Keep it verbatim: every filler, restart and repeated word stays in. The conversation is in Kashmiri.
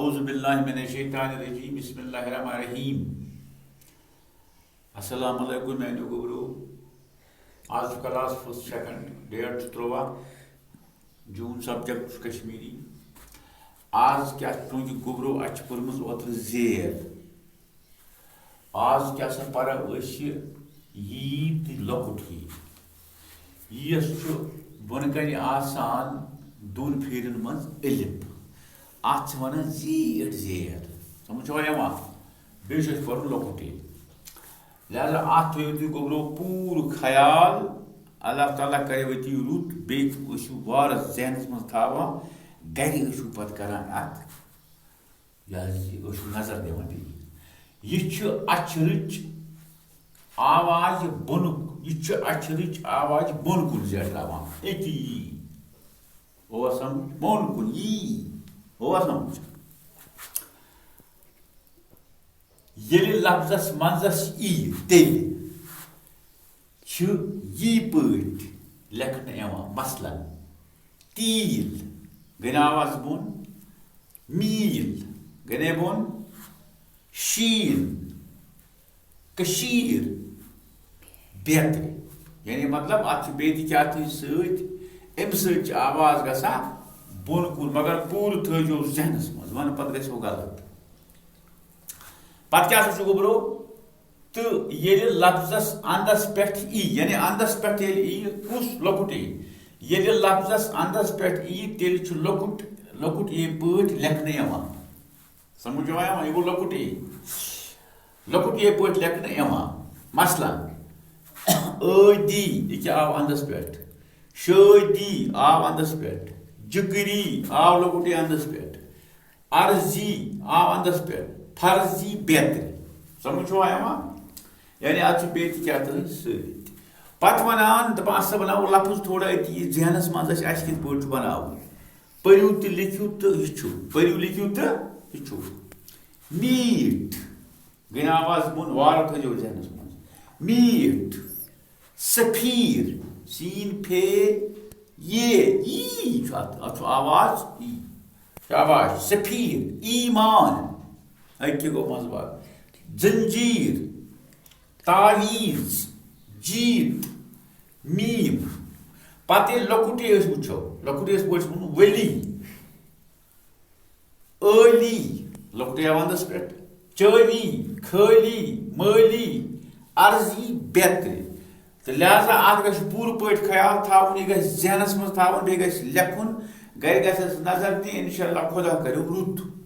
اعوذ باللہ من الشیطان الرجیم، بسم اللہ الرحمن الرحیم۔ السلام علیکم میانیو گوبرو۔ آز چھُ کلاس فسٹ سیکنڈ، ڈیٹ چھُ تُرٛواہ جوٗن، سبجیکٹ چھُ کشمیری۔ آز کیٛاہ چھُ تُہنٛدِ گوبرو، اَسہِ چھِ پٔرمٕژ اوترٕ زیر۔ آز کیٛاہ سا پَرو أسۍ یہِ یی تہٕ لۄکُٹ یی۔ ییٖیَس چھُ بۄنہٕ کَنہِ آسان دۄن پھیرٮ۪ن منٛز الف۔ اَتھ چھِ وَنان زیٖٹھ زیر۔ سَمٕجھ چھوا یِوان؟ بیٚیہِ چھُ اَسہِ پَرُن لۄکُٹ یی۔ لہذا اَتھ تھٲیِو تُہۍ گوٚبرو پوٗرٕ خیال۔ اللہ تعالیٰ کَرِ أتی رُت، بیٚیہِ ٲسِو وارٕ ذہنَس منٛز تھاوان، گَرِ ٲسِو پَتہٕ کَران اَتھ۔ یہِ حظ یہِ ٲسِو نظر دِوان بیٚیہِ۔ یہِ چھُ اَچھرٕچ آواز بۄنہٕ، یہِ چھُ اَچھرٕچ آواز بۄن کُن زیٹھراوان۔ أتی یی۔ اوس سَمٕجھ؟ بۄن کُن یی۔ اوس سَمٕجھ؟ ییٚلہِ لفظس منٛزس ای، تیٚلہِ چھِ یی پٲٹھۍ لیکھنہٕ یِوان۔ مثلاً، تیٖل، گٔے نا آواز بۄن؟ میٖل، گٔے نا بۄن؟ شیٖن، کٔشیٖر، بیترِ۔ یعنی مطلب، اَتھ چھُ بیٚیہِ تہِ کیٛاہ تہِ سۭتۍ، اَمہِ سۭتۍ چھِ آواز گژھان بۄن کُن، مگر پوٗرٕ تھٲیزیو ذہنس منٛز، وَنہٕ پتہٕ گژھِ ہُہ غلط۔ پتہٕ کیٛاہ سا چھُ گوٚبرو؟ تہٕ ییٚلہِ لفظس اندس پٮ۪ٹھ ای، یعنی اندس پٮ۪ٹھ ییٚلہِ ای، کُس لۄکُٹ ای؟ ییٚلہِ لفظس اندس پٮ۪ٹھ ای، تیٚلہِ چھُ لۄکُٹ، لۄکُٹ ای پٲٹھۍ لیکھنہٕ یِوان۔ سمجھ یِوان؟ یِوان، یہِ گوٚو لۄکُٹ ای۔ لۄکُٹ ای پٲٹھۍ لیکھنہٕ یِوان۔ مثلاً، ٲدی، یہِ کیٛاہ آو اندس پٮ۪ٹھ؟ شٲدی آو اندس پٮ۪ٹھ۔ جگری آو لۄکُٹ ای اندس پٮ۪ٹھ۔ عرضی آو اندس پٮ۪ٹھ، فرضی بیترِ۔ سمجھ چھوا یِوان؟ یعنی اَتھ چھُ بیٚیہِ تہِ کیٛاہ تام سۭتۍ۔ پتہٕ وَنان، دَپان، اَصٕل بَناوو لفظ تھوڑا أتی ذہنَس منٛز اَسہِ، اَسہِ کِتھ پٲٹھۍ چھُ بَناوُن۔ پٔرِو تہٕ لیکھِو تہٕ ہیٚچھِو۔ پٔرِو، لیکھِو تہٕ ہیٚچھِو۔ میٖٹھ۔ گٔے نا آواز بۄن؟ وارٕ تھٲیزیو ذہنَس منٛز۔ میٖٹھ۔ سفیٖر، سیٖن پھے یے، ای چھُ اَتھ، اَتھ چھُ آواز ای۔ شاباش۔ سفیٖر، ایمان۔ أکہِ گوٚو منٛزٕ باگ۔ زنجیٖر، تعویٖذ، جیٖت، میٖم۔ پتہٕ ییٚلہِ لۄکُٹ اے أسۍ وٕچھو، لۄکُٹ اے یَس پٲٹھۍ چھِ وَنُن ؤلی۔ ٲلی، لۄکٹُے آو وَندَس پٮ۪ٹھ۔ چٲلی، خٲلی، مٲلی، عرضی، بیترِ۔ تہٕ لہذا اَتھ گژھِ پوٗرٕ پٲٹھۍ خیال تھاوُن، یہِ گژھِ ذہنَس منٛز تھاوُن، بیٚیہِ گژھِ لیکھُن، گَرِ گژھٮ۪س نظر دِنۍ، اِنشاءاللہ خۄدا کَریو رُت۔